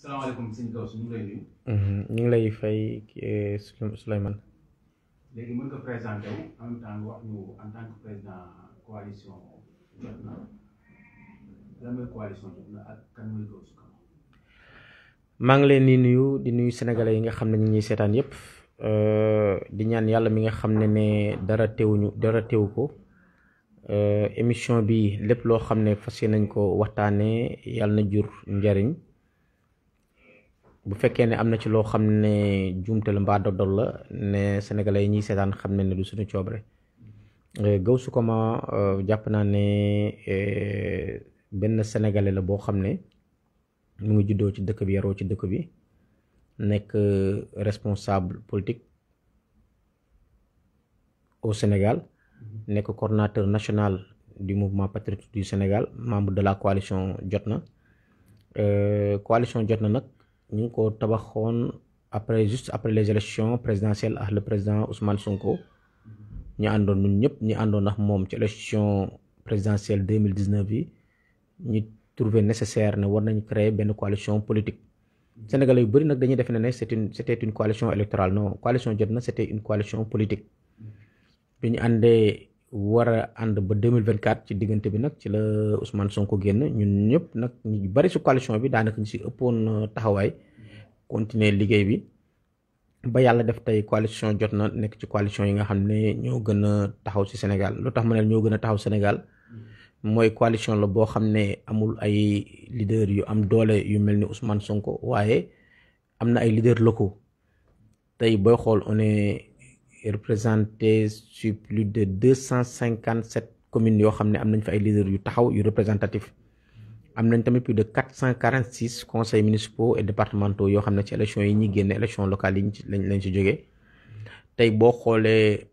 salaamaaleykum sëñ Gawsu ñu ngi lay nuyu. ñu ngi lay fay Souleymane. léegi mën nga présenté wu en même temps wax ñu en tant que président coalition Jotna lan mooy coalition Jotna ak kan mooy Gawsu Kama. maa ngi leen di nuyu sénégalais yi nga xam ne ñu ngi seetaan yépp di ñaan yàlla mi nga xam ne dara teewu ko émission bi lépp loo xam ne fas yéene nañ ko waxtaanee yàlla na jur njariñ. bu fekkee ne am na ci loo xam ne juumte la mbaa dog la ne sénégalais yi ñuy seetaan xam ne du suñu coobare Gawsu Kama jàpp naa ne benn sénégalais la boo xam ne mu ngi juddoo ci dëkk bi yaroo ci dëkk bi nekk responsable politique au Sénégal nekk coordonnateur national du mouvement patriotique du Sénégal membre de la coalition Jotna coalition Jotna nag ñu ngi ko tabaxoon juste après les élections présidentielles ak le président Ousmane Sonko ñu àndoon ñun ñëpp ñu àndoon ak moom ci élection présidentielle 2019 yi ñu trouvé nécessaire ne war nañ créer benn coalition politique. Sénégalais yu bëri nag dañuy defe ne c'était une coalition électorale. Non, coalition Jotna c'était une coalition politique bi ñu àndee war a ànd ba 2024 ci diggante bi nag ci la Ousmane Sonko génn ñun ñëpp nag ñu bari ci coalition bi daanaka ñu ci ëppoon taxawaay continuer liggéey bi ba yàlla def tey coalition Jotna nekk ci coalition yi nga xam ne ñoo gën a taxaw ci Sénégal lu tax ma ne ñoo gën a taxaw Sénégal mooy coalition la boo xam ne amul ay leader yu am doole yu mel ni Ousmane Sonko waaye am na ay leaders locaux tey booy xool on est représenté sur plus de 257 communes yoo xam ne am nañ fa ay leaders yu taxaw yu représentatif am nañ tamit plus de 446 conseils municipaux et départementaux yoo xam ne ci élection yi ñuy génne élection locale yi lañ ci jógee tey boo xoolee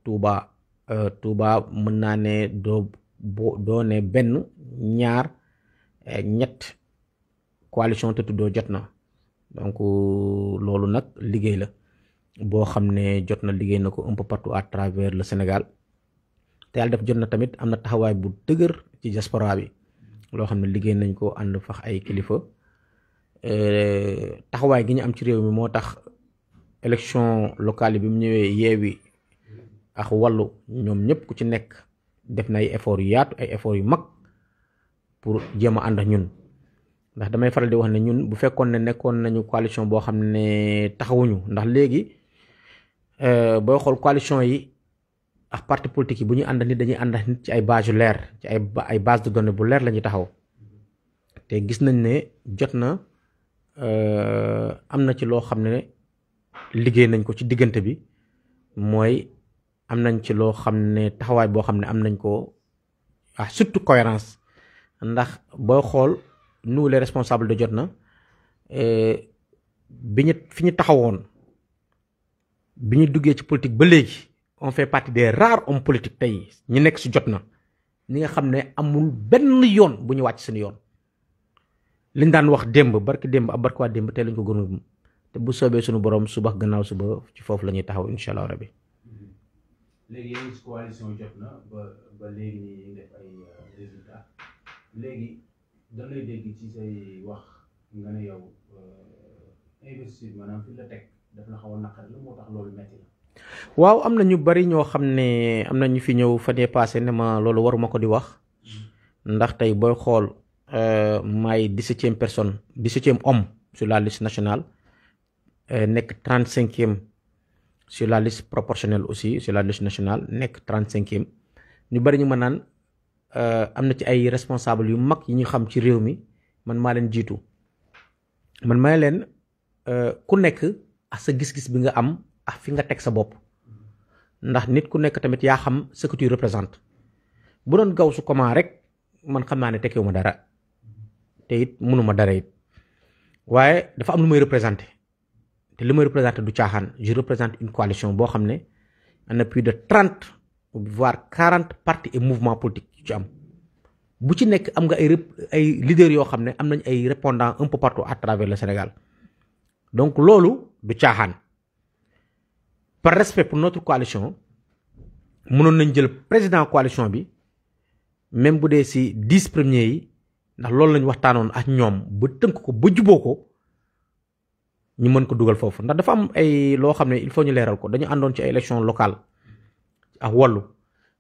Touba mën naa ne doo ne benn ñaar ñett coalition te tuddoo Jotna donc loolu nag liggéey la boo xam ne Jotna liggéey na ko un peu partout à travers le Sénégal te yàlla def Jotna tamit am na taxawaay bu dëgër ci diaspora bi loo xam ne liggéey nañ ko ànd fax ay kilifa taxawaay gi ñu am ci réew mi moo tax élection locale yi bi mu ñëwee Yewwi ak Wallu ñoom ñëpp ku ci nekk def na ay efforts yu yaatu ay efforts yu mag pour jéem a ànd ak ñun ndax damay faral di wax ne ñun bu fekkoon ne nekkoon nañu coalition boo xam ne taxawuñu ndax léegi booy xool coalition yi ak parti politique yi bu ñu ànd nit dañuy ànd nit ci ay base yu leer ci ay base de données bu leer la ñuy taxaw te gis nañ ne Jotna am na ci loo xam ne liggéey nañ ko ci diggante bi mooy am nañ ci loo xam ne taxawaay boo xam ne am nañ ko surtout cohérence ndax booy xool nous les responsables de Jotna fi ñu taxawoon bi ñu duggee ci politique ba léegi on fait partie des rares hommes politiques tey ñi nekk ci Jotna ñi nga xam ne amul benn yoon bu ñu wàcc seen yoon liñ daan wax démb barki démb ak barki waa démb tey lañ ko gën a te bu soobee suñu borom suba gannaaw suba ci foofu la ñuy taxaw incha allah rabbi. léegi yéen ci coalition Jotna ba léegi ñu def ay résultats léegi da lay dégg ci say wax nga ne yow investir maanaam fi la teg daf la xaw a naqari la moo tax loolu metti la. waaw am na ñu bari ñoo xam ne am na ñu fi ñëw fan yee passé ne ma loolu waruma ko di wax ndax tey booy xool maay 17e personne 17e homme sur la liste nationale nekk 35e sur la liste proportionnelle aussi sur la liste nationale nekk 35e ñu bari ñu ma naan am na ci ay responsable yu mag yi ñu xam ci réew mi man maa leen jiitu man may leen ku nekk ak sa gis-gis bi nga am ak fi nga teg sa bopp ndax nit ku nekk tamit yaa xam ce que tu représentes bu doon Gawsu Kama rek man xam naa ne tekkiwuma dara te it mënuma dara it waaye dafa am lu may représenté te li may représenté du caaxaan je représente une coalition boo xam ne am na plus de 30 voire 40 partis et mouvements politiques yu ci am bu ci nekk am nga ay leaders yoo xam ne am nañ ay répondants un peu partout à travers le Sénégal donc loolu du caaxaan. Par respect pour notre coalition mënoon nañ jël président coalition bi même bu dee ci 10 premiers yi ndax loolu lañ waxtaanoon ak ñoom ba tënk ko ba juboo ko ñu mën ko dugal foofu ndax dafa am ay loo xam ne il faut ñu leeral ko dañu àndoon ci ay élection locale ak wàllu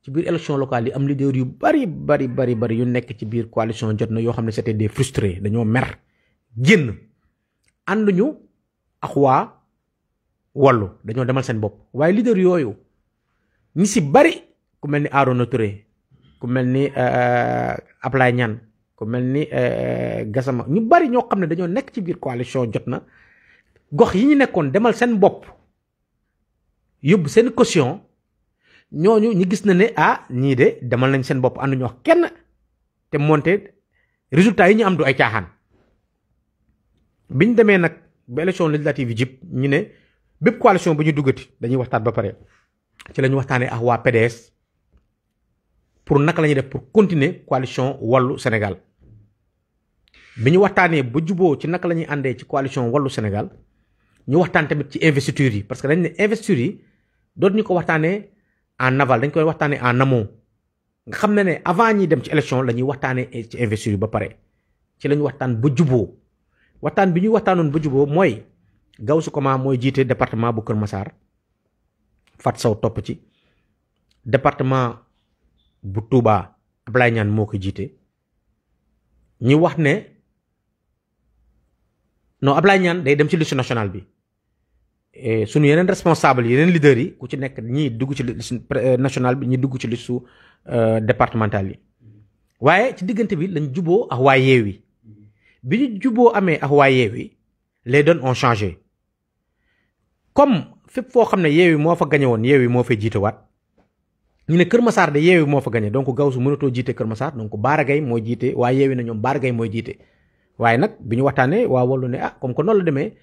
ci biir élection locale yi am leader yu bari yu nekk ci biir coalition Jotna yoo xam ne c'était des frustrés dañoo mer génn ànduñu ak waa wàllu dañoo demal seen bopp waaye leader yooyu ñi si bari ku mel ni Arona Touré ku mel ni Ablaye Niane ku mel ni Gassama ñu bari ñoo xam ne dañoo nekk ci biir coalition Jotna gox yi ñu nekkoon demal seen bopp yóbbu seen caution ñooñu ñu gis na ne ñii de demal nañ seen bopp ànduñu wax kenn te monté résultat yi ñu am du ay caaxaan biñ demee nag ba élection législative yi jib ñu ne bépp coalition bu ñu duggati dañuy waxtaan ba pare ci la ñu waxtaanee ak waa PDS pour naka la ñuy def pour continuer coalition wàllu Sénégal bi ñu waxtaanee ba juboo ci naka la ñuy àndee ci coalition wàllu Sénégal ñu waxtaan tamit ci investiture yi parce que dañ ne investiture yi dootu ñu ko waxtaanee en aval dañ koy waxtaanee en amont nga xam ne avant ñuy dem ci élection la ñuy waxtaanee ci investiture yi ba pare ci la ñu waxtaan ba juboo waxtaan bi ñuy waxtaanoon ba juboo mooy Gaoussou Koma mooy jiite département bu Kër Massar Fat Sow topp ci département bu Touba Ablaye Niane moo ko jiite ñu wax ne non Ablaye Niane day dem ci liste nationale bi sunu yeneen responsable yeneen leaders yi ku ci nekk ñii dugg ci liste nationale bi ñi dugg ci liste départementale yi waaye ci diggante bi lañ juboo ak waa Yewwi bi ñu juboo amee ak waa Yewwi les donnes ont changé comme fépp foo xam ne Yewwi moo fa gañe woon Yewwi moo fay jiite waat ñu ne Kër Massar de Yewwi moo fa gañe donc Gaoussou mënatoo jiite Kër Massar donc Bara Gaye mooy jiite waa Yewwi na ñoom Bara Gaye mooy jiite waaye nag bi ñu waxtaanee waa Wallu ne comme que noonu la demee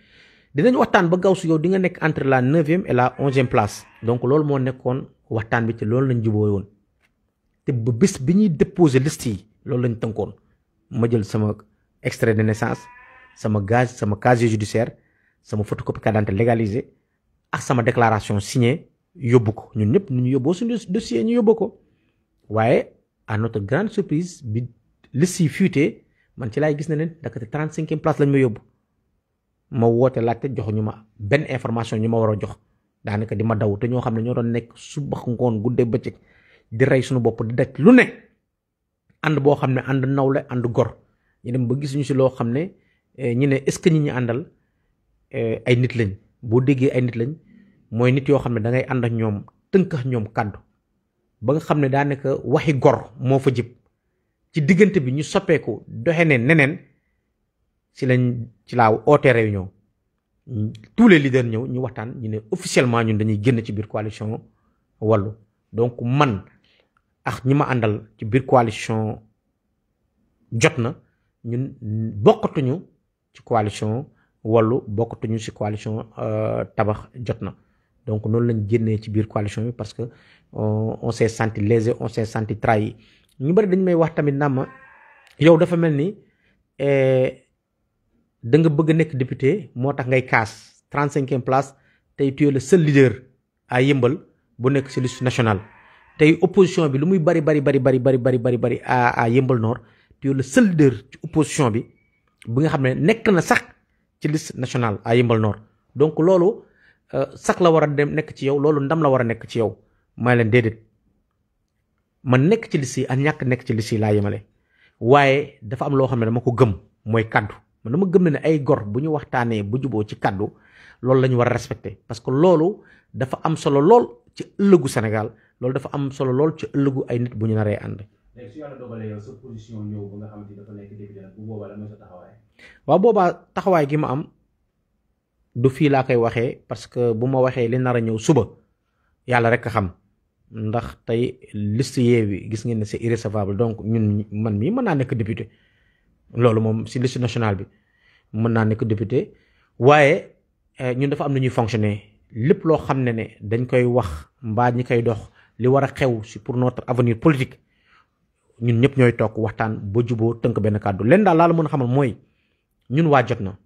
dinañ waxtaan ba Gaoussou yow di nga nekk entre la 9e et la 11e place donc loolu moo nekkoon waxtaan bi te loolu lañ juboo woon te ba bés bi ñuy déposer liste yi loolu lañ tënkoon ma jël sama extrait de naissance sama casier judiciaire sama photocopie carte d'identité légalisée ak sama déclaration signée yóbbu ko ñun ñëpp ñu yóbboo suñu dossier ñu yóbbu ko waaye à notre grande surprise bi liste yi fuité man ci laay gis ne leen ndakate 35e place lañ ma yóbbu ma woote laajte joxuñu ma benn information ñu ma war a jox daanaka di ma daw te ñoo xam ne ñoo doon nekk suba ngoon guddee bëccëg di rey suñu bopp di daj lu ne ànd boo xam ne ànd nawle ànd gor ñu dem ba gisuñu si loo xam ne ñu ne est-ce que ñi ñu àndal ay nit lañ boo déggee ay nit lañ mooy nit yoo xam ne da ngay ànd ak ñoom tënk ak ñoom kàddu ba nga xam ne daanaka waxi gor moo fa jib ci diggante bi ñu soppeeku doxe ne neneen ci laa oote réunion tous les leaders ñëw ñu waxtaan ñu ne officiellement ñun dañuy génn ci biir coalition Wallu donc man ak ñi ma àndal ci biir coalition Jotna ñun bokkatuñu ci coalition Wallu bokkatuñu ci coalition Tabax Jotna donc noonu lañ génnee ci biir coalition bi parce que on s'est senti lésé on s'est senti trahi ñu bari dañ may wax tamit naa ma yow dafa mel ni da nga bëgg a nekk député moo tax ngay kaas 35e place tey tu es le seul leader à Yëmbal bu nekk ci liste nationale tey opposition bi lu muy bari à Yëmbal Nord tu es le seul leader ci opposition bi nga xam ne nekk na sax ci liste nationale à Yëmbal Nord donc loolu sax la war a dem nekk ci yow loolu ndam la war a nekk ci yow may leen déedéet man nekk ci liste yi ak ñàkk nekk ci liste yi laa yemale waaye dafa am loo xam ne dama ko gëm mooy kaddu man dama gëm ne ay gor bu ñu waxtaanee bu juboo ci kaddu loolu la ñu war a respecter parce que loolu dafa am solo lool ci ëllëgu Sénégal loolu dafa am solo lool ci ëllëgu ay nit bu ñu naree ànd. léegi su yàlla dogalee yow sa position ñëw ba nga xamante ni dafa nekk député nag bu boobaa la mooy sa taxawaay. waaw boobaa taxawaay gi ma am du fii laa koy waxee parce que bu ma waxee li nar a ñëw suba yàlla rek a xam ndax tey liste Yewwi gis ngeen ne c'est irrecevable donc ñun man mii mën naa nekk député loolu moom si liste nationale bi mën naa nekk député waaye ñun dafa am na ñuy fonctionner lépp loo xam ne dañ koy wax mbaa ñi koy dox li war a xew si pour notre avenir politique ñun ñëpp ñooy toog waxtaan ba juboo tënk benn kàddu leen daal laa la mën a xamal mooy ñun waa Jotna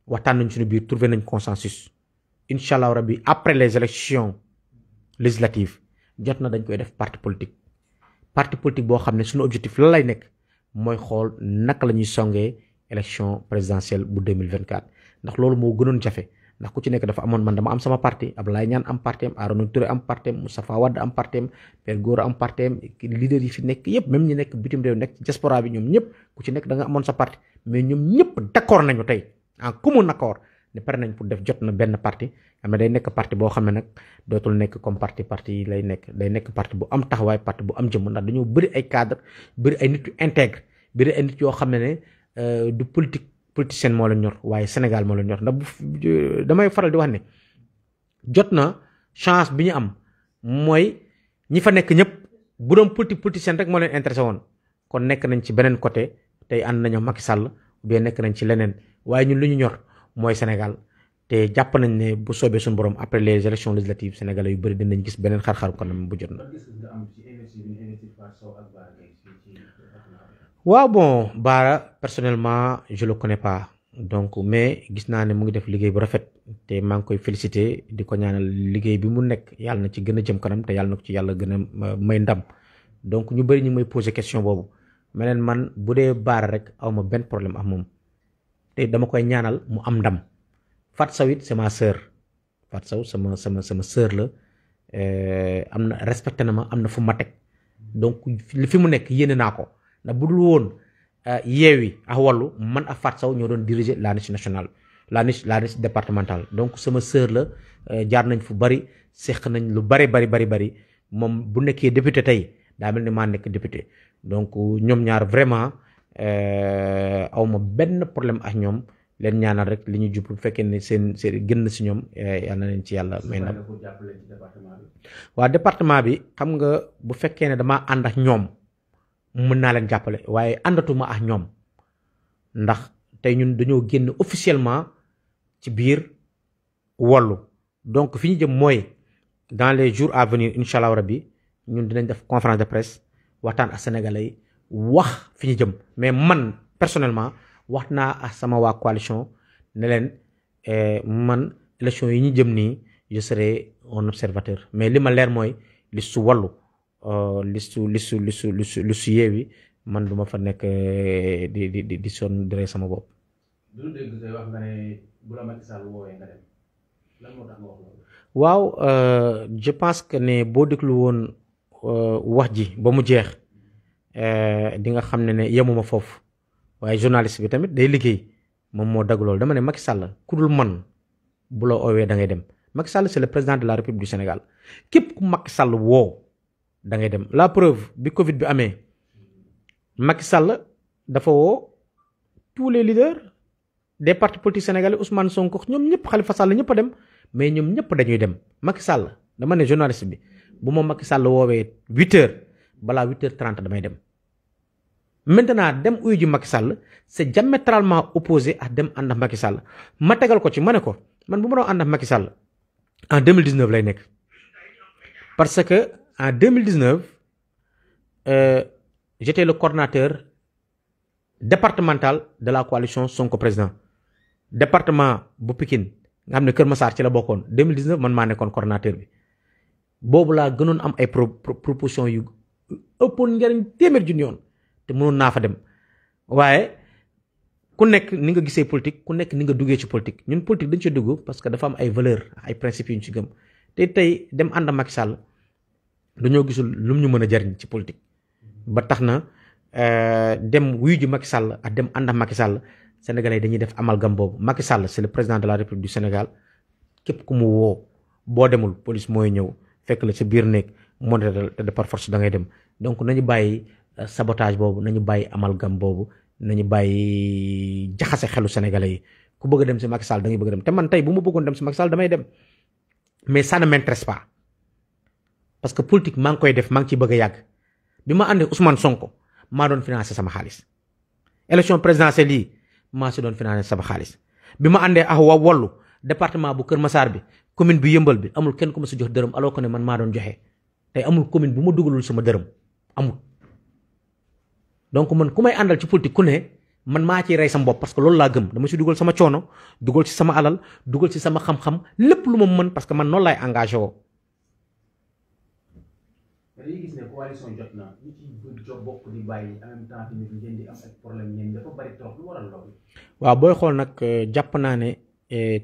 waxtaan nañ suñu biir trouvé nañ consensus incha allah rabbi après les élections législatives Jotna dañ koy def parti politique boo xam ne suñu objectif la lay nekk mooy xool naka la ñuy songee élection présidentielle bu 2024 ndax loolu moo gënoon jafe ndax ku ci nekk dafa amoon man dama am sama parti Abdoulaye Niane am partem Arona Touré am partem Moustapha Wade am partem Père Gora am partem leader yi fi nekk yëpp même ñi nekk bitim réew nekk ci diaspora bi ñoom ñëpp ku ci nekk da nga amoon sa parti mais ñoom ñëpp d'accord nañu tey en commun accord ne pare nañ pour def jot na benn parti xam ne day nekk parti boo xam ne nag dootul nekk comme parti yi lay nekk day nekk parti bu am taxawaay parti bu am jëmm ndax dañoo bëri ay cadre bëri ay nit yu intègre bëri ay nit yoo xam ne du politicien moo la ñor waaye Sénégal moo la ñor ndax damay faral di wax ne jot na chance bi ñu am mooy ñi fa nekk ñëpp bu doon politicien rek moo leen intéressé woon kon nekk nañ ci beneen côté tey ànd nañu Macky Sall ou bien nekk nañ ci leneen waaye ñun lu ñu ñor mooy Sénégal te jàpp nañ ne bu soobee suñu borom après les élections législatives sénégalais yu bëri dinañ gis beneen xar-xar kanam bu jot na. waaw bon Bara personnellement je le connais pas donc mais gis naa ne mu ngi def liggéey bu rafet te maa ngi koy féliciter di ko ñaanal liggéey bi mu nekk yàlla na ci gën a jëm kanam te yàlla na ko ci yàlla gën a may ndam donc ñu bëri ñu may poser question boobu mais man bu dee Bara rek aw ma benn problème ak moom te dama koy ñaanal mu am ndam. Fatou Sow it c'est ma sœur Fatou Sow sama sœur la am na respecté na ma am na fu ma teg donc li fi mu nekk yéene naa ko ndax bu dul woon Yewwi ak Wallu man ak Fatou Sow ñoo doon diriger la liste nationale la liste départementale donc sama sœur la jaar nañ fu bari seq nañ lu bari moom bu nekkee député tey daa mel ni maa nekk député donc ñoom ñaar vraiment aw ma benn problème ak ñoom. leen ñaanal rek li ñu jublu bu fekkee ne seen gën si ñoom yal na leen ci yàlla may ndam. waa département bi xam nga bu fekkee ne damaa ànd ak ñoom mën naa leen jàppale waaye àndatuma ak ñoom ndax tey ñun dañoo génn officiellement ci biir Wallu donc fi ñu jëm mooy dans les jours à venir incha allah rabbi ñun dinañ def conférence de presse waxtaan ak sénégalais yi wax fi ñu jëm mais man personnellement. wax naa ak sama waa coalition ne leen man élection yi ñu jëm nii je serai un observateur mais li ma leer mooy listu Wallu listu Yewwi man du ma fa nekk di sonn di rey sama bopp. du dégg say wax nga ne bu la Macky Sall woowee nga dem lan moo tax nga wax loolu. waaw je pense que ne boo déglu woon wax ji ba mu jeex di nga xam ne yemuma foofu. waaye journaliste bi tamit day liggéey moom moo dagg loolu dama ne Macky Sall ku dul man bu la oowee da ngay dem Macky Sall c'est le président de la République du Sénégal képp ku Macky Sall woo da ngay dem la preuve bi Covid bi amee Macky Sall dafa woo tous les leaders des partis politiques sénégalais Ousmane Sonko ñoom ñëpp Khalifa Sall ñëpp a dem mais ñoom ñëpp dañuy dem Macky Sall dama ne journaliste bi bu ma Macky Sall woowee 8h balaa 8h30 damay dem. maintenant dem uyu ji Macky Sall c'est diamétralement opposé ak dem ànd ak Macky Sall ma tegal ko ci ma ne ko man bu ma doon ànd ak Macky Sall en 2019 lay nekk parce que en 2019 j'étais le coordonnateur départemental de la coalition Sonko président département bu Pikine nga xam ne Kër Massar ci la bokkoon 2019 man maa nekkoon coordonnateur bi boobu laa gënoon am ay proposition yu ëppoon njariñ téeméer junni yoon te mënoon naa fa dem waaye ku nekk ni nga gisee politique ku nekk ni nga duggee ci politique ñun politique dañ ci dugg parce que dafa am ay valeurs ay principes yu ñu ci gëm te tey dem ànd ak Macky Sall dañoo gisul lu mu ñu mën a jariñ ci politique ba tax na dem wuyu ji Macky Sall ak dem ànd ak Macky Sall sénégalais yi dañuy def amalgame boobu Macky Sall c'est le président de la République du Sénégal képp ku mu woo boo demul police mooy ñëw fekk la sa biir néeg moo de par force da ngay dem donc nañu bàyyi sabotage boobu nañu bàyyi amalgame boobu nañu bàyyi jaxase xelu sénégalais yi ku bëgg a dem si Macky Sall da ngay bëgg a dem te man tey bu ma bëggoon dem si Macky Sall damay dem mais ça ne m'intéresse pas parce que politique maa ngi koy def maa ngi ciy bëgg a yàgg bi ma àndee Ousmane Sonko maa doon financé sama xaalis élection présidentielle yi maa si doon financé sama xaalis bi ma àndee ak waa Wallu département bu Kër Massar bi commune bi Yëmbal bi amul kenn ku ma si jox dërëm alors que ne man maa doon joxe tey amul commune bu ma dugalul sama dërëm amul donc man ku may àndal ci politique ku ne man maa ciy rey sama bopp parce que loolu laa gëm dama si dugal sama coono dugal ci sama alal dugal ci sama xam-xam lépp lu ma mën parce que man noonu laay engagé woo. dañuy gis ne coalition jot na ñu ci bokk di bàyyi en même temps tamit ngeen di am ay problème ñeen dafa bari trop lu waral loolu. waaw booy xool nag jàpp naa ne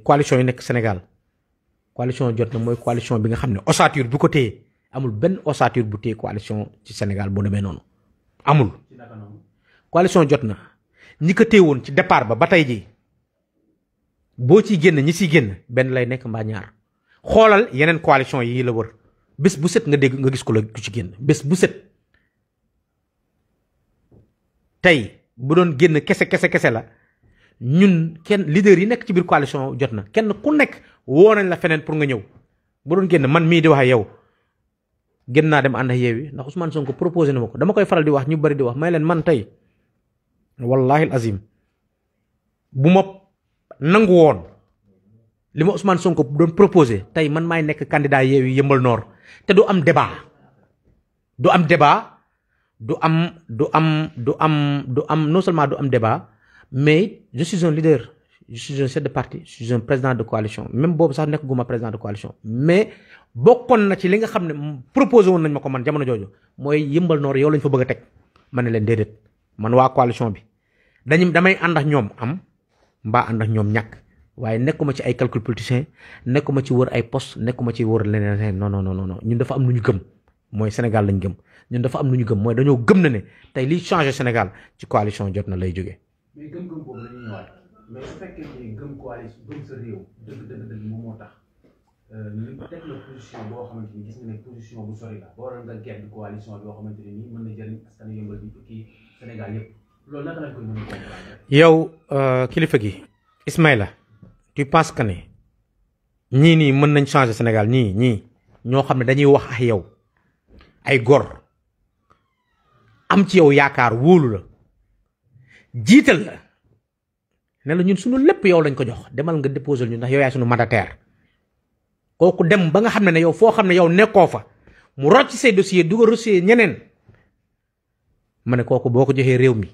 coalition yi nekk Sénégal coalition jot na mooy coalition bi nga xam ne ossature bu ko téye amul benn ossature bu téye coalition ci Sénégal boo demee noonu amul. ci naka noonu. coalition jot na ñi ko téye woon ci départ ba tey jii boo ciy génn ñi ciy génn benn lay nekk mbaa ñaar xoolal yeneen coalition yi la wër. bés bu set nga dégg nga gis ko la ku ci génn bés bu set tey bu doon génn kese la ñun kenn leader yi nekk ci biir coalition jot na kenn ku nekk woo nañ la feneen pour nga ñëw bu doon génn man mii di wax ak yow génn naa dem ànd ak Yewwi ndax Ousmane Sonko proposé na ma ko dama koy faral di wax ñu bari di wax may leen man tey wallahi azim bu ma nangu woon li ma Ousmane Sonko doon proposé tey man maay nekk candidat Yewwi Yeumbeul Nord te du am débat du am non seulement du am débat mais je suis un leader je suis un chef de parti je suis un président de coalition même boobu sax nekk guma président de coalition mais bokkoon na ci li nga xam ne proposé woon nañ ma ko man jamono jooju mooy Yeumbeul Nord yow lañ fa bëgg a teg ma ne leen déedéet man waa coalition bi damay ànd ak ñoom am mbaa ànd ak ñoom ñàkk waaye nekkuma ci ay calcul politicien nekkuma ci wër ay poste nekkuma ci wër leneen non ñun dafa am lu ñu gëm mooy Sénégal lañ gëm ñun dafa am lu ñu gëm mooy dañoo gëm na ne tey liy changé Sénégal ci coalition jot na lay jógee. mais gëm-gëm boobu la ñuy ñëwaat mais su fekkee ne gëm coalition gëm sa réew dëgg moom moo tax ñu teg la position boo xamante ni gis nga ne position bu sori la boo waroon nga gedd coalition boo xamante ne nii mën na jëriñ askan Yeumbeul bi kii Sénégal yëpp loolu naka lañ koy mën a comprendre. yow kilifa gi Ismaïla tu penses que ne ñii nii mën nañ changer Sénégal ñii ñoo xam ne dañuy wax ak yow ay gor am ci yow yaakaar wóolu la jiital la ne la ñun suñu lépp yow lañ ko jox demal nga déposer ñu ndax yow yaay suñu mandataire kooku dem ba nga xam ne yow foo xam ne yow nekkoo fa mu rocc say dossier dugal dossier ñeneen ma ne kooku boo ko joxee réew mi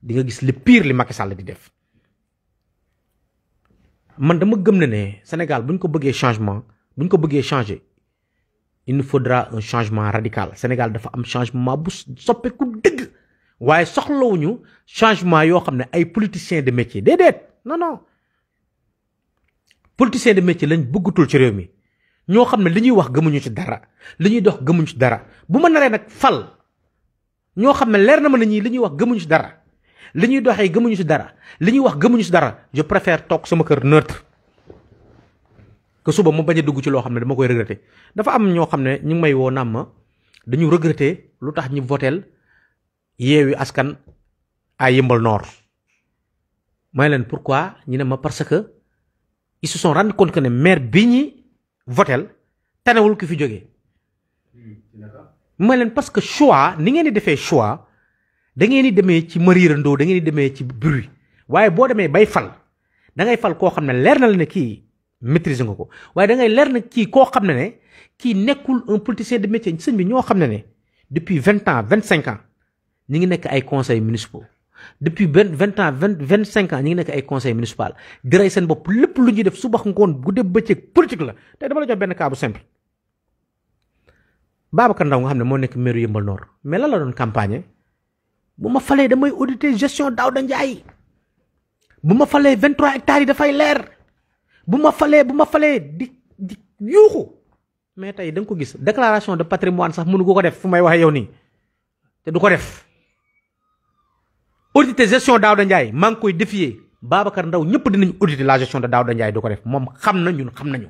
di nga gis le pire li Macky Sall di def. man dama gëm ne Sénégal bu ñu ko bëggee changement bu ñu ko bëggee changer il nous faudra un changement radical Sénégal dafa am changement bu soppeeku dëgg waaye soxlawuñu changement yoo xam ne ay politiciens de métier déedéet non politiciens de métier lañ bëggatul ci réew mi ñoo xam ne li ñuy wax gëmuñu ci dara li ñuy dox gëmuñu ci dara bu ma naree nag fal ñoo xam ne leer na ma ne ñii li ñuy wax gëmuñu ci dara. li ñuy doxee gëmuñu ci dara li ñuy wax gëmuñu ci dara je préfère toog sama kër neutre que suba mu bañ a dugg ci loo xam ne dama koy regretter dafa am ñoo xam ne ñu ngi may woo naam ma dañu regretter lu tax ñu voteel Yewwi Askan à Yeumbeul Nord may leen pourquoi ñu ne ma parce que ils se sont rendu compte que ne maire bi ñi voteel tanewul ki fi jógee may leen parce que choix ni ngeen di defee choix da ngeen di demee ci mariirandoo da ngeen di demee ci bruit waaye boo demee bay fal da ngay fal koo xam ne leer na la ne kii maîtriser nga ko waaye da ngay leer na kii koo xam ne kii nekkul un politicien de métier sëñ bi ñoo xam ne depuis 20 ans 25 ans ñi ngi nekk ay conseils municipaux depuis 20 ans 25 ans ñi ngi nekk ay conseils municipaux di rey seen bopp lépp lu ñuy def subax ngoon guddee bëccëg politique la tey dama la jox benn cas bu simple Babacar Ndaw nga xam ne moo nekk maire Yeumbeul Nord mais lan la doon campagne bu ma falee damay auditer gestion Daouda Ndiaye bu ma falee 23 hectares yi dafay leer bu ma falee di yuuxu mais tey da nga ko gis déclaration de patrimoine sax mënu ko def fu may waxee yow nii te du ko def auditer gestion Daouda Ndiaye maa ngi koy défier Babacar Ndaw ñëpp dinañ auditer la gestion de Daouda Ndiaye du ko def moom xam na ñun xam nañu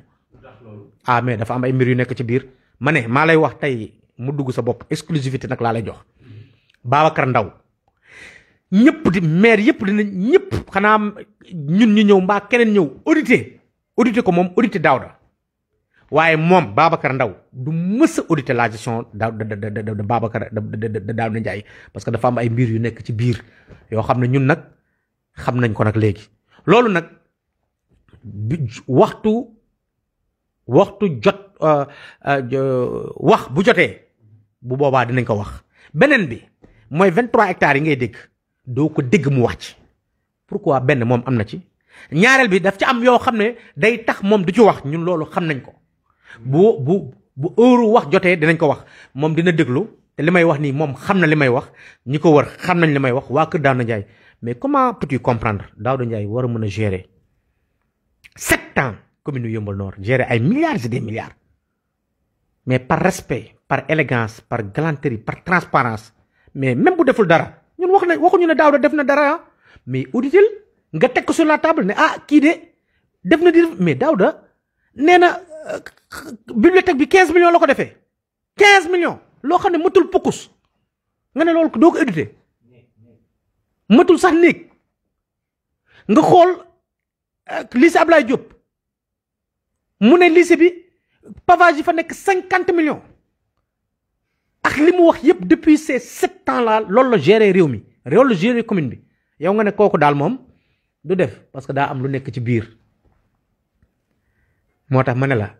ah mais dafa am ay mbir yu nekk ci biir ma ne maa lay wax tey mu dugg sa bopp exclusivité nag laa lay jox Babacar Ndaw ñëpp di maire yëpp dinañ ñëpp xanaa ñun ñu ñëw mbaa keneen ñëw auditer ko moom auditer Daouda waaye moom Babacar Ndaw du mës a auditer la gestion de Babacar de Daouda Ndiaye parce que dafa am ay mbir yu nekk ci biir yoo xam ne ñun nag xam nañ ko nag léegi loolu nag waxtu jot wax bu jotee bu boobaa dinañ ko wax beneen bi mooy 23 hectares yi ngay dégg doo ko dégg mu wàcc pourquoi benn moom am na ci ñaareel bi daf ci am yoo xam ne day tax moom du ci wax ñun loolu xam nañ ko bu bu heure wax jotee dinañ ko wax moom dina déglu te li may wax nii moom xam na li may wax ñi ko wër xam nañ li may wax waa kër Daouda Ndiaye mais comment peux-tu comprendre Daouda Ndiaye war a mën a gérer 7 ans commune yu Yeumbeul Nord gérer ay milliards et des milliards mais par respect par élégance par galanterie par transparence mais même bu deful dara ñun waxuñu ne Daouda def na dara mais auditel nga teg ko sur la table ne kii de def na di mais Daouda nee na bibliothèque bi 15 millions la ko defee 15 millions loo xam ne matul pukkus nga ne loolu doo ko édité matul sax néeg nga xool lycée Ablaye Diop mu ne lycée bi pavage yi fa nekk 50 millions ak li mu wax yëpp depuis ces 7 ans là loolu la gérer réew mi loolu la gérer commune bi yow nga ne kooku daal moom du def parce que daa am lu nekk ci biir moo tax ma ne la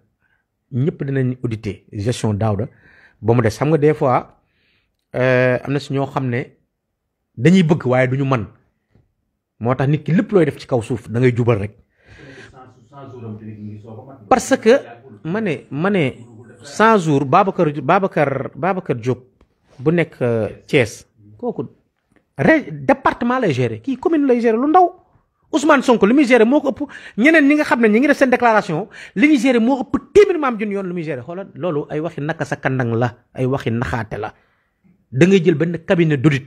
ñëpp dinañ auditer gestion Daouda ba mu des xam nga des fois am na si ñoo xam ne dañuy bëgg waaye duñu man moo tax nit ki lépp looy def ci kaw suuf da ngay jubal rek parce que ma ne 100 jours Babacar Diop bu nekk Thiès kooku département lay gérer kii commune lay gérer lu ndaw Ousmane Sonko li muy gérer moo ko ëpp ñeneen ñi nga xam ne ñi ngi def seen déclaration li ñuy gérer moo ëpp téeméer maam junni yoon li muy gérer xoolal loolu ay waxi naka sa kandang la ay waxi naxaate la da ngay jël benn cabinet d'audit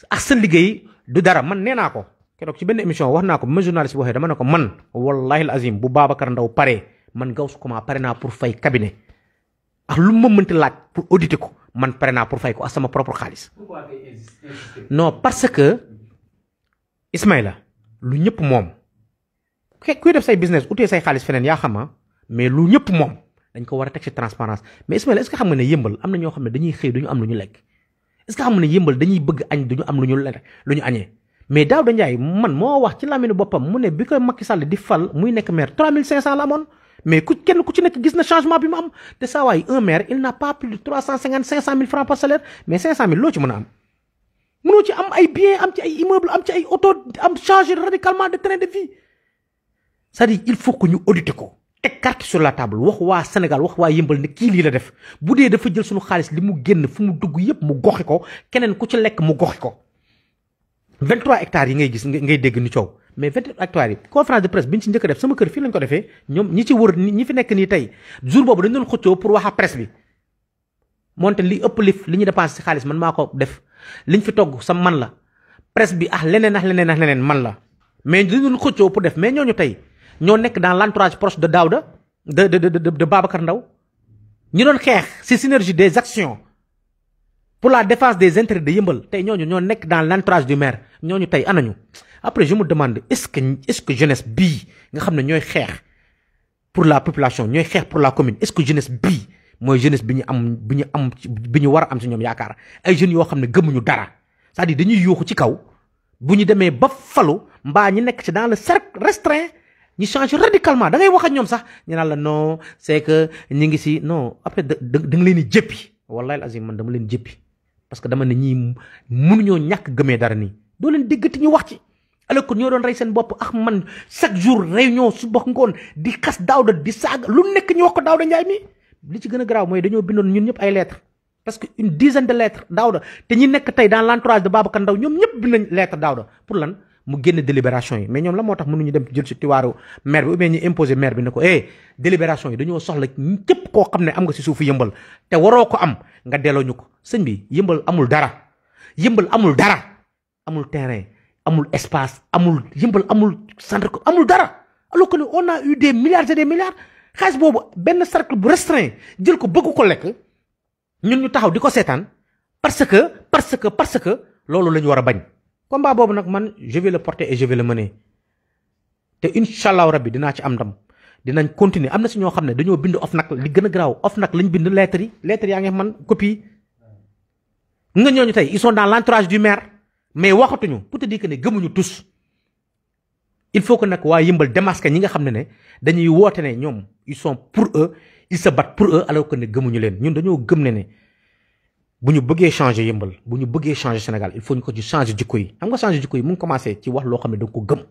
ak sa liggéey du dara man nee naa ko keroog ci benn émission wax naa ko ba ma journaliste bi waxee dama ne ko man wallahi al azim bu Babacar Ndaw paree man Gaoussou Koma pare naa pour fay cabinet ak lu ma mënti laaj pour auditer ko man pare naa pour fay ko ak sama propre xaalis non parce que Ismaïla lu ñëpp moom kuy def say business utee say xaalis feneen yaa xama mais lu ñëpp moom dañ ko war a teg ci transparence mais Ismaïla est-ce que xam nga ne Yeumbeul am na ñoo xam ne dañuy xëy duñu am lu ñu lekk est-ce que xam nga ne Yeumbeul dañuy bëgg añ duñu am lu ñu añee mais Daouda Ndiaye man moo wax ci lamine boppam mu ne bi ko Macky Sall di fal muy nekk maire 3500 la amoon mais kenn ku ci nekk gis na changement bi mu am te saa waay un maire il n'a pas plus de 350 500 000 francs par salaire mais 500 000 loo ci mën a am mënoo ci am ay bien am ci ay immeuble am ci ay auto am changer radicalement de train de vie c'est-à-dire il faut que ñu auditer ko teg carte sur la table wax waa Sénégal wax waa Yeumbeul ne kii lii la def bu dee dafa jël suñu xaalis li mu génn fu mu dugg yépp mu goxi ko keneen ku ci lekk mu goxi ko 23 hectares yi ngay gis ngay dégg ni coow mais 23 hectares yi conférence de presse bi ñu ci njëkk a def sama kër fii lañ ko defee ñoom ñi ci wër ñi fi nekk nii tey jour boobu dañ doon xëccoo pour wax a presse bi moonte li ëpp li ñu dépensé ci xaalis man maa ko def liñ fi togg sa man la presse bi leneen man la mais dañ doon xëccoo pour def mais ñooñu tey ñoo nekk dans l'entourage proche de Daouda de Babacar Ndaw ñi doon xeex ci synergie des actions pour la défense des intérêts de Yeumbeul tey ñooñu ñoo nekk dans l'entourage du maire ñooñu tey anañu après je me demande est-ce que jeunesse bii nga xam ne ñooy xeex pour la population ñooy xeex pour la commune est-ce que jeunesse bii mooy jeunesse bi ñu war a am ci ñoom yaakaar ay jeunes yoo xam ne gëmuñu dara c'est-à-dire dañuy yuuxu ci kaw bu ñu demee ba falu mbaa ñi nekk ci dans le cercle restreint ñu changer radicalement da ngay wax ak ñoom sax ñu naan la non c'est que ñi ngi ci non après da nga leen di jëppi wallahi azim man dama leen jëppi parce que dama ne ñii mënuñoo ñàkk gëmee dara nii doo leen déggati ñu wax ci alors que ñoo doon rey seen bopp ak man chaque jour réunion su bokk ngoon di xas Daouda di saaga lu nekk ñu wax ko Daouda Ndiaye mi li ci gën a garaaw mooy dañoo bindoon ñun ñëpp ay lettres parce que une dizaine de lettres Daouda te ñi nekk tey dans l'entourage de Babacar Ndaw ñoom ñëpp bind nañ lettre Daouda pour lan mu génn délibération yi mais ñoom la moo tax mënuñu dem jël ci tiwaaru maire bi ou bien ñu imposer maire bi ne ko délibération yi dañoo soxla képp koo xam ne am nga ci suufu Yeumbeul te waroo ko am nga delloo ñu ko sëñ bi Yeumbeul amul dara amul terrain amul espace Yeumbeul amul centre amul dara alors que on a eu des milliards et des milliards xaalis boobu benn cercle bu restreint jël ko bëgg ko lekk ñun ñu taxaw di ko seetaan parce que loolu la ñu war a bañ combat boobu nag man je vais le porter et je vais le mener te incha allahu rabbi dinaa ci am ndam dinañ continuer am na si ñoo xam ne dañoo bind OFNAC li gën a garaaw OFNAC lañ bind lettres yaa ngi man copie nga ñooñu tey ils sont dans l'entourage du maire mais waxatuñu pour te dire que ne gëmuñu tous il faut que nag waa Yeumbeul démasquer ñi nga xam ne dañuy woote ne ñoom ils sont pour eux ils se battent pour eux alors que ne gëmuñu leen ñun dañoo gëm ne bu ñu bëggee changer Yeumbeul bu ñu bëggee changer Sénégal il faut ñu ko ci changer jikko yi xam nga changer jikko yi mu ngi commencé ci wax loo xam ne da nga ko gëm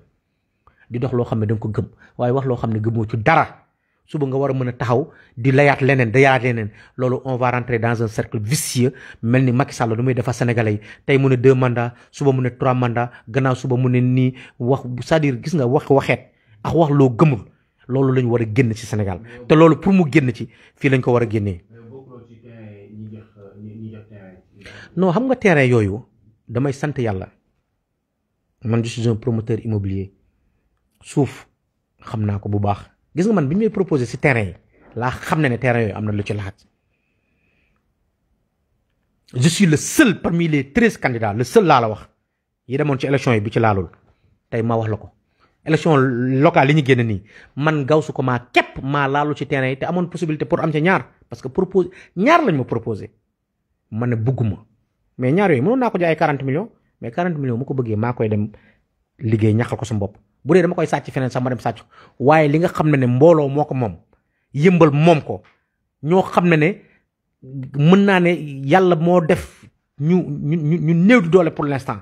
di dox loo xam ne da nga ko gëm waaye wax loo xam ne gëmoo ci dara suba nga war a mën a taxaw di layaat leneen da yaat leneen loolu on va rentrer dans un cercle vicieux mel ni Macky Sall nu muy defar sénégalais yi tey mu ne 2 mandats suba mu ne 3 mandats gannaaw suba mu ne nii wax c'est-à-dire gis nga waxeet ak wax loo gëmul loolu lañu war a génn ci Sénégal te loolu pour mu génn ci fii lañ ko war a génnee. non xam nga terrain yooyu damay sant yàlla man je suis un promoteur immobilier suuf xam naa ko bu baax gis nga man bi ñu may proposé ci terrain yi laa xam ne terrain yooyu am na lu ci laxat je suis le seul parmi les 13 candidats le seul laa la wax yi demoon ci élection yi bu ci laalul tey ma wax la ko élection locale yi ñu génn nii man Gaoussou Koma képp maa laalu ci terrain yi te amoon possibilité pour am ca ñaar parce que proposé ñaar lañ ma proposé ma ne bugguma mais ñaar yooyu mënoon naa ko jaay 40 millions mais 40 millions mu ko bëggee maa koy dem liggéey ñàkkal ko sa bopp bu dee dama koy sàcc feneen sax ma dem sàcc waaye li nga xam ne mbooloo moo ko moom yëmbal moom ko ñoo xam ne mën naa ne yàlla moo def ñu néew di doole pour l'instant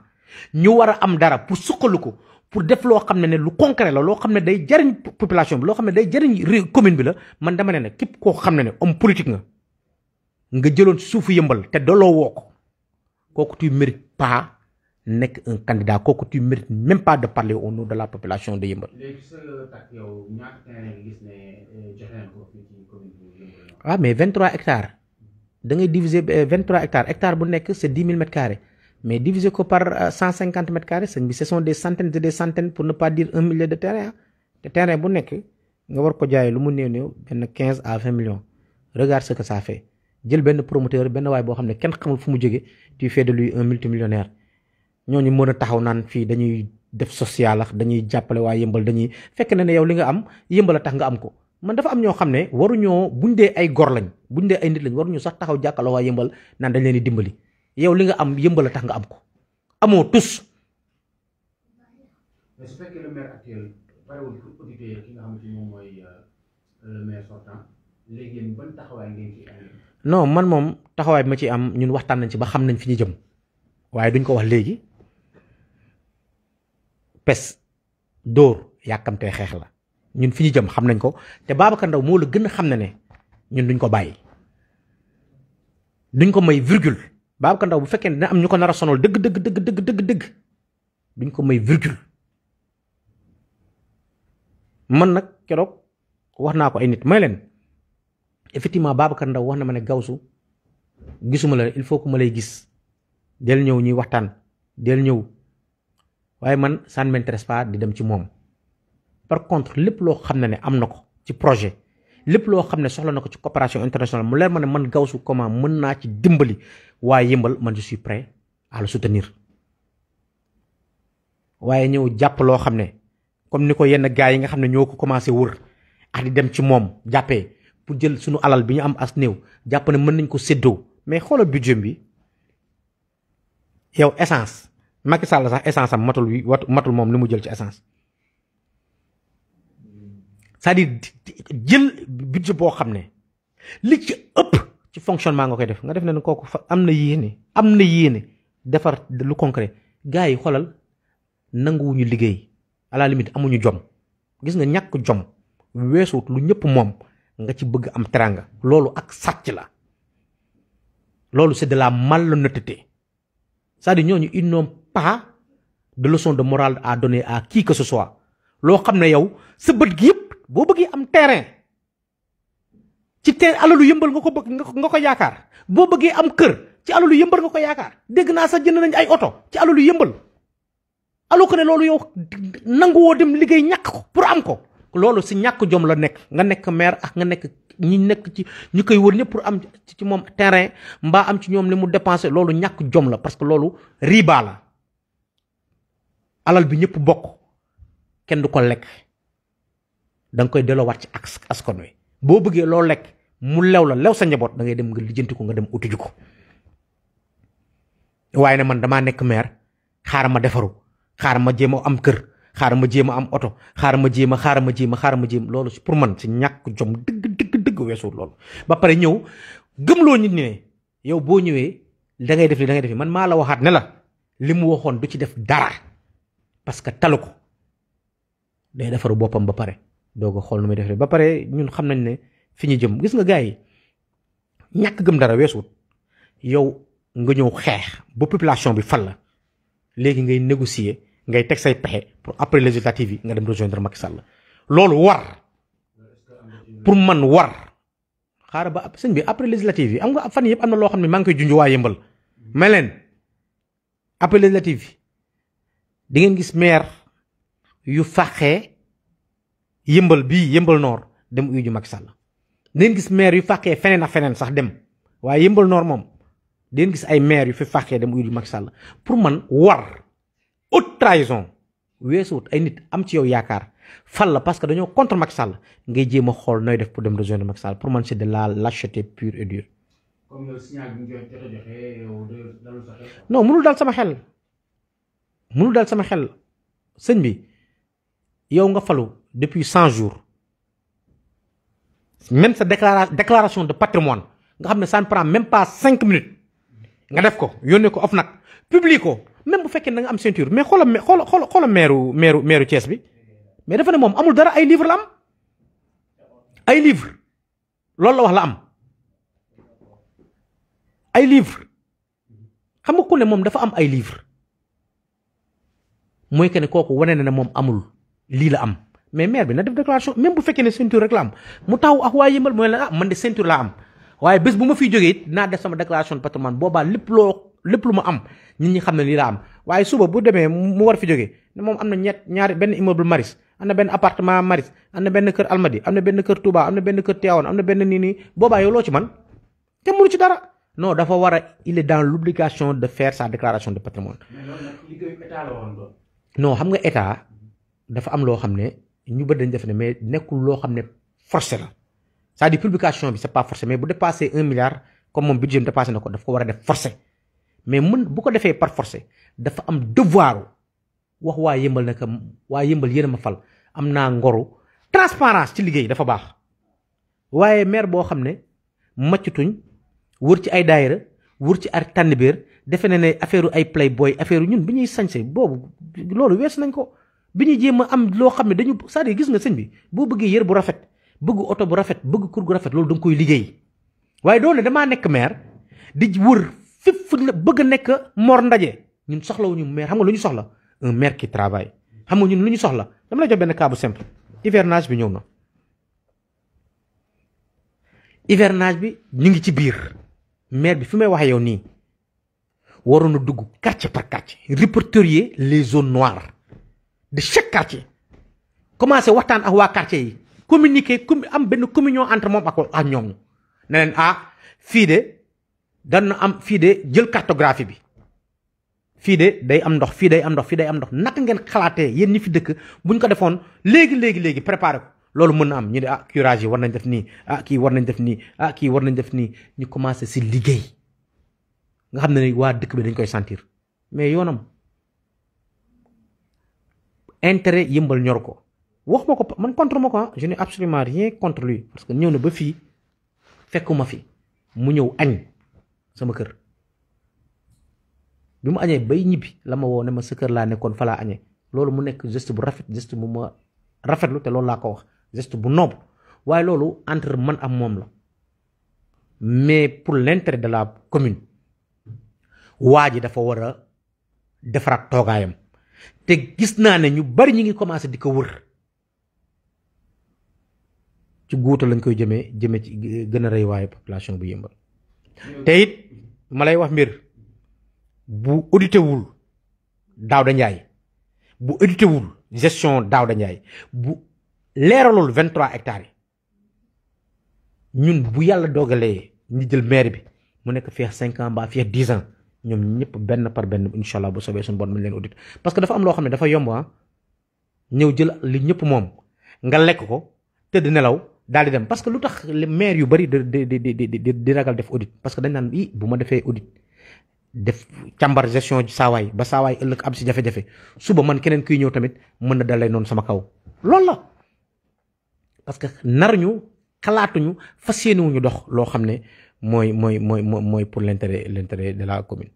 ñu war a am dara pour suqalu ko pour def loo xam ne lu concret la loo xam ne day jariñ population bi loo xam ne day jariñ commune bi la man dama ne képp koo xam ne homme politique nga jëloon suufu yëmbal te doloo woo ko kooku tu mérites pas nekk un candidat kooku tu mérites même pas de parler au nom de la population de Yeumbeul. Ah mais 23 hectares da ngay diviser 23 hectares hectare bu nekk c'est 10 000 mètres carrés mais diviser ko par 150 mètres carrés ce sont des centaines et des centaines pour ne pas dire 1 million de terrain te terrain bu nekk nga war ko jaay lu mu néew benn 15 à 20 millions regarde ce que ça fait jël benn promoteur benn waay boo xam ne kenn xamul fu mu jóge tu fais de lui un multimillionnaire ñooñu mën a taxaw naan fii dañuy def social ak dañuy jàppale waa yëmbal dañuy fekk ne yow li nga am yëmbal a tax nga am ko man dafa am ñoo xam ne waruñoo buñ dee ay gor lañ buñ dee ay nit lañ waruñu sax taxaw jàkkaloo waa yëmbal naan dañ leen di dimbali yow li nga am yëmbal a tax nga am ko amoo tus. mais su fekkee le maire actuel parewul pour auditer ki nga xamante ni moom mooy le maire sortant léegi yéen ban taxawaay ngeen ci am. non man moom taxawaay bi ma ci am ñun waxtaan nañ ci ba xam nañ fi ñu jëm waaye duñ ko wax léegi pes dóor yàkkamtee xeex la ñun fi ñu jëm xam nañ ko te Babacar Ndao moo la gën a xam ne ñun duñ ko bàyyi duñ ko may virgule Babacar Ndao bu fekkee ne dina am ñu ko nar a sonal dëgg duñ ko may virgule man nag keroog wax naa ko ay nit may leen effectivement Babacar Ndao wax na ma ne Gaoussou gisuma la il faut que ma lay gis del ñëw ñuy waxtaan del ñëw waaye man ça ne m'intéresse pas di dem ci moom par contre lépp loo xam ne am na ko ci projet lépp loo xam ne soxla na ko ci coopération internationale mu leer ma ne man Gaoussou Koma mën naa ci dimbali waaye yëmbal man je suis prêt à le soutenir waaye ñëw jàpp loo xam ne comme ni ko yenn gars yi nga xam ne ñoo ko commencé wër ak di dem ci moom jàppee pour jël suñu alal bi ñu am as néew jàpp ne mën nañ ko séddoo mais xoolal budget bi yow essence Macky Sall sax essence am matul moom li mu jël ci essence c'est-à-dire jël budget boo xam ne li ci ëpp ci fonctionnement nga koy def nga def ne kooku am na yéene defar lu concret gars yi xoolal nanguwuñu liggéey à la limite amuñu jom gis nga ñàkk jom weesuut lu ñëpp moom nga ci bëgg am teranga loolu ak sàcc la loolu c'est de la malhonnêteté c'est-à-dire ñooñu ils n'ont pas de leçon de morale à donner à qui que ce soit loo xam ne yow sa bët gi yëpp boo bëggee am terrain ci alalu yëmbal nga ko bëgg nga ko yaakaar boo bëggee am kër ci alalu yëmbal nga ko yaakaar dégg naa sax jënd nañ ay oto ci alalu yëmbal alors que ne loolu yow nanguwoo dem liggéey ñàkk ko pour am ko loolu si ñàkk jom la nekk nga nekk maire ak nga nekk ñi nekk ci ñu koy wër ñëpp pour am ci moom terrain mbaa am ci ñoom li mu dépensé loolu ñàkk jom la parce que loolu riba la alal bi ñëpp bokk kenn du ko lekk da nga koy delloowaat ci askan wi boo bëggee loo lekk mu lew sa njaboot da ngay dem nga lijjanti ko nga dem utuju ko waaye ne man damaa nekk maire xaaral ma defaru xaaral ma jéem a am kër xaaral ma jéem a am oto xaaral ma jéem loolu pour man si ñàkk jom dëgg weesu loolu ba pare ñëw gëmloo nit ñi ne yow boo ñëwee da ngay def li da ngay def man maa la waxaat ne la li mu waxoon du ci def dara parce que talu ko day defaru boppam ba pare doo ko xool nu muy defee ba pare ñun xam nañ ne fi ñu jëm gis nga gars yi ñàkk gëm dara weesuut yow nga ñëw xeex ba population bi fal la léegi ngay négocier ngay teg say pexe pour après législative yi nga dem rejoindre Macky Sall loolu war pour man war xaaral ba sëñ bi après législative yi am nga fan yëpp am na loo xam ne maa ngi koy junj waa yëmbal mais leen après législative yi di ngeen gis maire yu fàqee yëmbal bii yëmbal Nord dem uyu ju Macky Sall di ngeen gis maire yu fàqee feneen ak feneen sax dem waaye yëmbal Nord moom di ngeen gis ay maire yu fi fàqee dem uyu ju Macky Sall pour man war haute trahison weesuwut ay nit am ci yow yaakaar fal la parce que dañoo contre Macky Sall ngay jéem a xool nooy def pour dem rejoindre Macky Sall pour man c'est de la lâcheté pure et dure. comme yow signal bi ñu jot a joxe yow dalul sa xel. non mënul dal sama xel mënul dal sama xel sëñ bi yow nga falu depuis 100 jours même sa déclaration de patrimoine nga xam ne ça ne prend même pas 5 minutes nga def ko yónnee ko OFNAC publie ko même bu fekkee da nga am ceinture mais xoola maire Thiès bi mais dafa ne moom amul dara ay livre la am ay livre loolu la wax la am ay livre xam nga ku ne moom dafa am ay livre mooy que ne kooku wane na ne moom amul lii la am mais maire bi na def déclaration même bu fekkee ne ceinture rek la am mu taw ak waa yëmbal mooy la man de ceinture laa am waaye bés bu ma fiy jógee it naa def sama déclaration de patrimoine boobaa lépp lu ma am nit ñi xam ne lii la am waaye suba bu demee mu war fi jógee ne moom am na ñaari benn immeuble Maris am na benn appartement Maris am na benn kër Almadi am na benn kër Touba am na benn kër Tivaouane am na benn nii boobaa yow loo ci man te mënu ci dara non dafa war a il est dans l'obligation de faire sa déclaration de patrimoine. mais loolu nag liggéeyu état la woon doon. non xam nga état dafa am loo xam ne ñu bëri dañ def ne mais nekkul loo xam ne forcé la c'est-à-dire publication bi c'est pas forcé mais bu dépassé 1 milliard comme moom budget dépassé na ko daf ko war a def forcé mais bu ko defee par forcé dafa am devoir wax waa yëmbal ne que waa yëmbal yéen a ma fal am naa ngoru transparence ci liggéey dafa baax waaye maire boo xam ne maccutuñ wër ci ay daayira wër ci ar tànnbéer defe ne affaire ay playboy affaire ñun bi ñuy sañse boobu loolu wees nañ ko bi ñuy jéem a am loo xam ne dañu c'est-à-dire gis nga sëñ bi boo bëggee yër bu rafet bëgg oto bu rafet bëgg kër gu rafet loolu da nga koy liggéey waaye doon ne damaa nekk maire di wër fépp bëgg a nekk Mor Ndaje ñun soxlawuñu maire xam nga lu ñu soxla un maire qui travaille xam nga ñun lu ñu soxla dama lay jox benn cas bu simple hivernage bi ñëw na hivernage bi ñu ngi ci biir maire bi fi may waxee yow nii waroon na dugg quartier par quartier répertorier les zones noires de chaque quartier commencé waxtaan ak waa quartier yi communiquer am benn communion entre moom ak ñoom ne leen fii de dana am fii de jël cartographie bi fii de day am ndox fii day am ndox fii day am ndox naka ngeen xalaatee yéen ñi fi dëkk buñ ko defoon léegi préparé ko loolu mën na am ñu ne curage yi war nañ def nii kii war nañ def nii kii war nañ def nii ñu commencé si liggéey nga xam ne waa dëkk bi dañ koy sentir mais yoonam intérêt yëmbal ñor ko wax ma ko man contre ma ko je n'ai absolument rien contre lui parce que ñëw na ba fii fekkuma fi mu ñëw añ sama kër bi mu añee bay ñibbi la ma woo ne ma sa kër laa nekkoon fa laa añee loolu mu nekk geste bu rafet geste bu ma rafetlu te loolu laa ko wax geste bu noble waaye loolu entre man ak moom la mais pour l'intérêt de la commune waa ji dafa war a defaraat toogaayam te gis naa ne ñu bari ñu ngi commencé di ko wër ci guuta lañ koy jëmee ci gën a rëy waaye population bu yëmbal te it ma lay wax mbir bu audité wul Daouda Ndiaye bu audité wul gestion Daouda Ndiaye bu leeralul 23 hectares yi ñun bu yàlla dogalee ñu jël maire bi mu nekk fii 5 ans mbaa fii 10 ans ñoom ñëpp benn par benn incha allah bu soobee suñu bon mën leen audit parce que dafa am loo xam ne dafa yomb ñëw jël li ñëpp moom nga lekk ko tëdd nelaw daal di dem parce que lu tax maire yu bari di ragal def audit parce que dañ naan bu ma defee audit def càmbar gestion saawaay ba saawaay ëllëg am si jafe-jafe suba man keneen kuy ñëw tamit mën na dalee noonu sama kaw loolu la parce que naruñu xalaatuñu fas yéenewuñu dox loo xam ne mooy pour l'intérêt de la commune.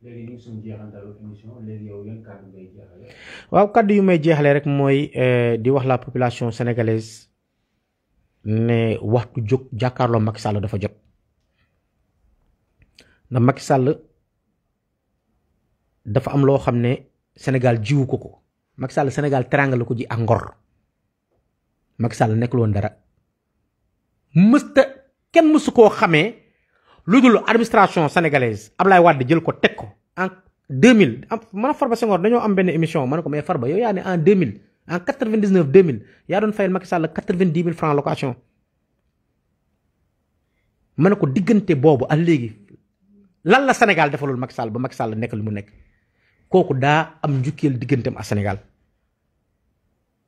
léegi ñu ngi suñu jeexantalu émission léegi yow yan kàddu ngay jeexale. waaw kàddu yu may jeexale rek mooy di wax la population sénégalaise ne waxtu jóg jàkkaarloo Macky Sall dafa jot ndax Macky Sall dafa am loo xam ne Sénégal jiwu ko Macky Sall Sénégal teranga la ko ji ak ngor Macky Sall nekkul woon dara mësta kenn mësu koo xamee lu dul administration sénégalaise Ablaye Wade jël ko teg ko en 2000 man Farba Senghor dañoo am benn émission ma ne ko mais Farba yow yaa ne en 2000 en 99 2000 yaa doon fayal Macky Sall 90 000 francs location ma ne ko diggante boobu ak léegi lan la Sénégal defalul Macky Sall ba Macky Sall nekk li mu nekk kooku daa am njukkeel digganteem ak Sénégal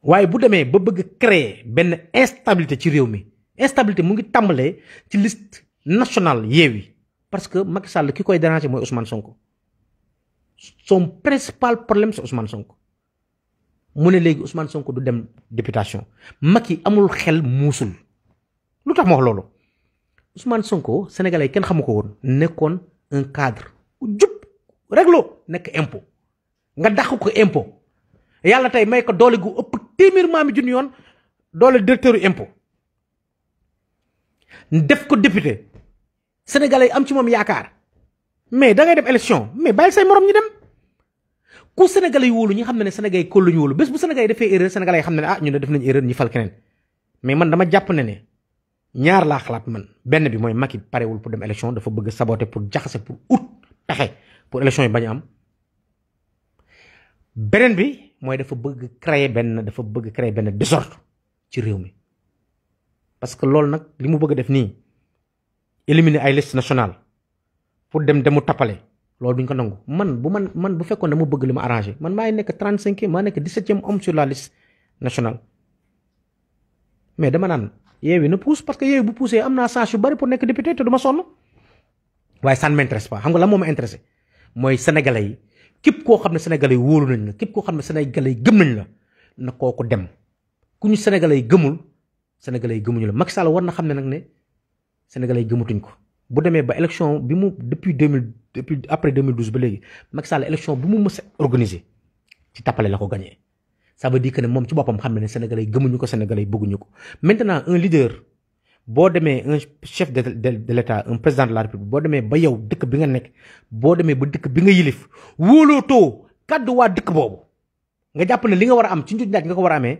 waaye bu demee ba bëgg créer benn instabilité ci réew mi instabilité mu ngi tàmbalee ci liste nationale Yewwi parce que Macky Sall ki koy déranger mooy Ousmane Sonko son principal problème c'est Ousmane Sonko mu ne léegi Ousmane Sonko du dem députation Macky amul xel muusul lu tax ma wax loolu Ousmane Sonko sénégalais kenn xamu ko woon nekkoon un cadre jub réglo nekk impôt nga dàq ko impôt yàlla tey may ko doole gu ëpp téeméer maami junni yoon doole directeur yu impôt def ko député sénégalais am ci moom yaakaar mais da ngay dem élection mais bàyyil say morom ñi dem ku sénégalais yi wóolu ñi xam ne sénégalais yi kóolu ñu wóolu bés bu sénégalais yi defee erreur sénégalais yi xam ne ah ñu ne def nañu erreur ñi fal keneen mais man dama jàpp ne ñaar laa xalaat man benn bi mooy Macky parewul pour dem élection dafa bëgg saboter pour jaxase pour ut pexe pour élection yi bañ a am beneen bi mooy dafa bëgg créer benn désordre ci réew mi parce que loolu nag li mu bëgg def nii éliminer ay liste nationale pour demu tappale loolu duñ ko nangu man bu fekkoon dama bëgg li ma arrangé man maay nekk 35e maa nekk 17e homme sur la liste nationale mais dama naan Yewwi na pousse parce que Yewwi bu poussé am naa chance yu bari pour nekk député te du ma sonn waaye ça ne m'intéresse pas xam nga la moo ma intéressé mooy sénégalais yi képp koo xam ne sénégalais yi wóolu nañ la képp koo xam ne sénégalais yi gëm nañ la na kooku dem ku ñu sénégalais yi gëmul sénégalais yi gëmuñu la Macky Sall war na xam ne nag ne sénégalais yi gëmatuñ ko bu demee ba élection bi mu depuis après 2012 ba léegi Macky Sall élection bi mu mës a organisé ci tappale la ko gagné ça veut dire que ne moom ci boppam xam ne ne sénégalais yi gëmuñu ko sénégalais yi bëgguñu ko maintenant un leader boo demee un chef de l'état un président de la république boo demee ba yow dëkk bi nga nekk boo demee ba dëkk bi nga yilif wóolootoo kàddu waa dëkk boobu nga jàpp ne li nga war a am ci njuuj njaaj nga ko war a amee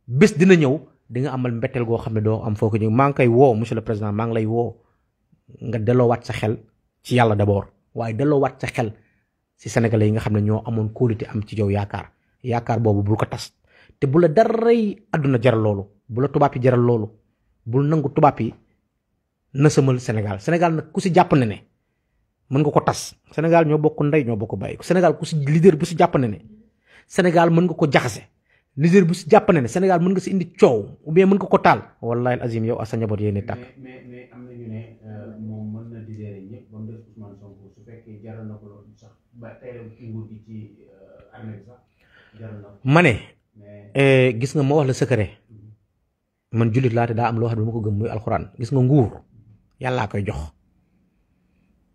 bés dina ñëw di nga amal mbetteel goo xam ne doo am foo ko ñëw maa ngi koy woo monsieur le président maa ngi lay woo nga delloowaat sa xel ci yàlla d'abord waaye delloowaat sa xel ci sénégalais yi nga xam ne ñoo amoon kóolute am ci yow yaakaar boobu bul ko tas te bu la daray àdduna jaral loolu bu la tubaab yi jaral loolu bul nangu tubaab yi nësamal Sénégal nag ku si jàpp ne mën nga ko tas Sénégal ñoo bokk ndey ñoo bokk bàyyi Sénégal ku si leader bu si jàpp ne Sénégal mën nga ko jaxase leader bu si jàpp ne Sénégal mën nga si indi coow ou bien mën nga ko taal wallahi azim yow ak sa njaboot yéen tàkk. mais am nañu ne moom mën na digérer ñëpp ba mu des Ousmane Sonko su fekkee jaral na ko loolu sax ba tey nguur gi ci armée sax jaral na ko. ma ne gis nga ma wax la secret man jullit laa te daa am loo xam ne ma ko gëm muy alxuraan gis nga nguur yàllaa koy jox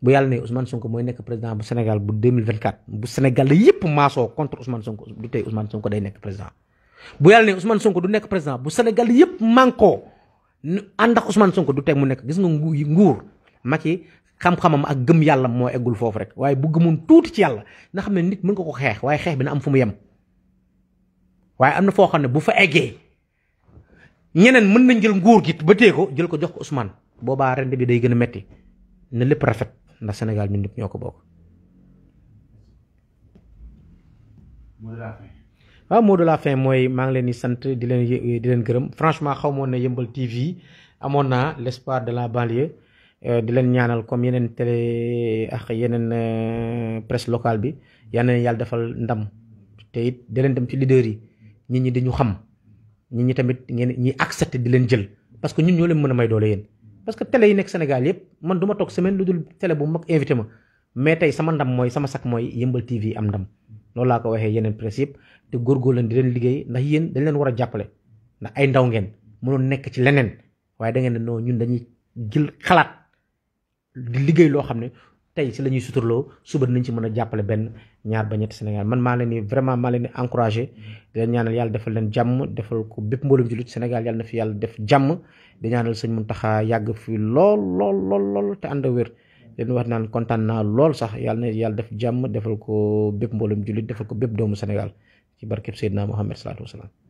bu yàlla ne Ousmane Sonko mooy nekk président bu Sénégal bu 2024 bu Sénégal la yëpp maasoo contre Ousmane Sonko du tey Ousmane Sonko day nekk président bu yàlla ne Ousmane Sonko du nekk président bu Sénégal yëpp mànkoo ànd ak Ousmane Sonko du teg mu nekk gis nga nguur Macky xam-xamam ak gëm yàlla moo eggul foofu rek waaye bu gëmoon tuuti ci yàlla nga xam ne nit mën nga ko xeex waaye xeex bi na am fu mu yem waaye am na foo xam ne bu fa eggee ñeneen mën nañ jël nguur gi ba tee ko jël ko jox ko Ousmane boobaa rend bi day gën a metti na lépp rafet ndax Sénégal ñun ñëpp ñoo ko bokk. waaw mot de la fin mooy maa ngi leen di sant di leen gërëm franchement xaw moon ne Yeumbeul TV amoon naa l'espoir de la banlieue di leen ñaanal comme yeneen télé ak yeneen presse locale bi yal na yàlla defal ndam te it di leen dem ci leader yi nit ñi dañu xam nit ñi tamit ngeen ñi accepté di leen jël parce que ñun ñoo leen mën a may doole yéen. parce que télé yi nekk Sénégal yëpp man du ma toog semaine lu dul télé bu mag invité ma mais tey sama ndam mooy sama sak mooy Yeumbeul TV am ndam loolu laa ko waxee yeneen presse yëpp te góorgóorlu leen di leen liggéey ndax yéen dañ leen war a jàppale ndax ay ndaw ngeen mënoon nekk ci leneen waaye da ngeen ne non ñun dañuy jël xalaat di liggéey loo xam ne tey si la ñuy suturloo suba nañ ci mën a jàppale benn ñaar ba ñetti Sénégal man maa leen ni vraiment maa leen di encouragé di leen ñaanal yàlla defal leen jàmm defal ko bépp mboolum jullit Sénégal yàlla na fi yàlla def jàmm di ñaanal sëñ Mountakha yàgg fi lool te ànd wér leen wax naan kontaan naa lool sax yàlla na yàlla def jàmm defal ko bépp mboolum jullit defal ko bépp doomu Sénégal ci barkeb Seydina Muhammad sallallahu alayhi wa sallam